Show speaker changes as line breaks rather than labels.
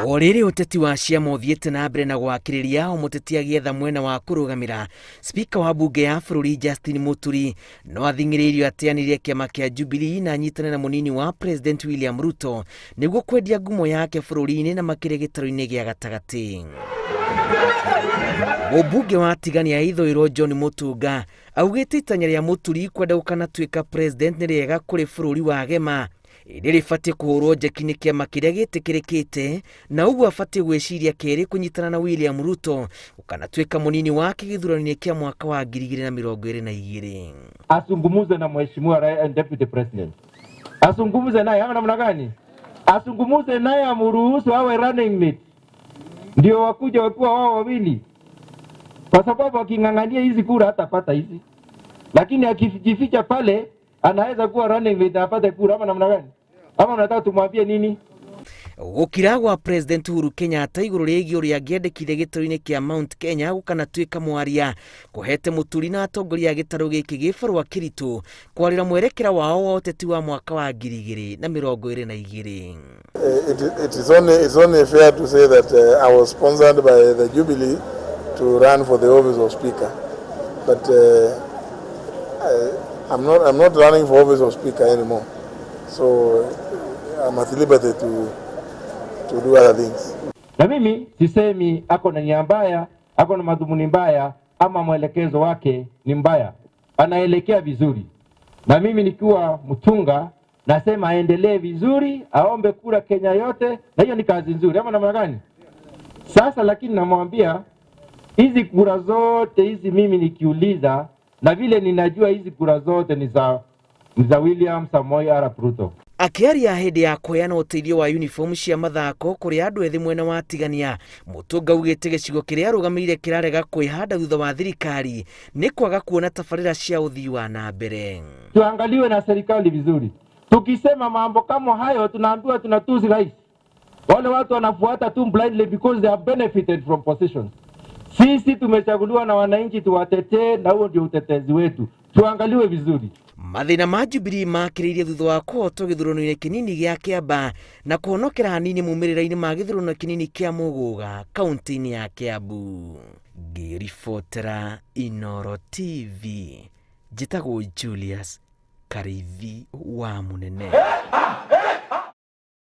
O rĩrĩ ũteti wa ciama ũthiĩte na mbere na gwakĩrĩria o mũteti agĩetha mwena wa kũrũgamĩra, spika wa mbunge ya bũrũri Justin Muturi no athing'ĩrĩirio ateanĩrie kĩama kĩa Jubilee na anyitane na mũnini wa President William Ruto nĩguo kwendia ngumo yake bũrũri-inĩ na makĩria gĩtarũ-inĩ gĩa gatagatĩ. Mũmbunge wa Tigania ya Ithũĩro John Mutunga augĩte itanya rĩa Muturi kwenda gũkanatuĩka president nĩ rĩega kũrĩ bũrũri wa gema ĩndĩ rĩbatiĩ kũhũrwo njeki nĩ kĩama kĩrĩa gĩtĩkĩrĩkĩte na ũguo abatiĩ gwĩciria kerĩ kũnyitana na William Ruto ũkanatuĩka mũnini wake gĩthurano-inĩ kĩa mwaka wa 2022.
Azungumuze na mheshimiwa deputy president, azungumuze naye ama namna gani? Azungumuze naye amruhusu awe running mate, ndio wakuja wakiwa wao wawili, kwa sababu aking'ang'ania hizi kura hatapata hizi, lakini akijificha pale anaweza kuwa running mate apate kura ama namna gani? Ama mnataka tumwambie nini?
Gũkira gwa President Uhuru Kenyatta igũrũ rĩgiĩ ũrĩa angĩendekire gĩtarũ-inĩ kĩa Mount Kenya gũkanatuĩka mwaria kũhete Mũturi na atongoria a gĩtarũ gĩkĩ gĩbarũa kĩritũ kwarĩra mwerekera wao wa ũteti wa mwaka wa 2022.
It's only fair to say that I was sponsored by the Jubilee to run for the office of Speaker. But I'm not running for office of Speaker anymore. So I'm at liberty to do other things.
Na mimi sisemi ako na nia mbaya, ako na madhumuni mbaya ama mwelekezo wake ni mbaya, anaelekea vizuri. Na mimi nikiwa Mutunga nasema aendelee vizuri, aombe kura Kenya yote, na hiyo ni kazi nzuri, ama namna gani? Sasa lakini namwambia hizi kura zote hizi, mimi nikiuliza, na vile ninajua hizi kura zote ni za William Samoei Arap Ruto.
Akĩaria hĩndĩ ya kũheana ũteithio wa uniform cia mathako kũrĩ andũ ethĩ mwena wa Tigania, Mutunga augĩte gĩcigo kĩrĩa arũgamĩrĩire kĩrarega kwĩhanda thutha wa thirikari nĩ kwaga kuona tabarĩra cia ũthii wa na mbere.
Tuangaliwe na serikali vizuri. Tukisema mambo kama hayo, tunaambiwa tunatusi rais. Wale watu wanafuata tu blindly because they have benefited from positions. Sisi tumechaguliwa na wananchi tuwatetee, na huo ndio utetezi wetu. Tuangaliwe vizuri.
Mathĩna ma Jubilee makĩrĩirie thutha wa kũhotwo gĩthurano-inĩ kĩnini gĩa Kĩamba na kũhonokera hanini mumĩrĩra-inĩ ma gĩthurano kĩnini kĩa Mũgũga kaunti-inĩ ya Kiambu. Ngĩribotera Inoro TV, njĩtagwo Julius Karithi wa Mũnene.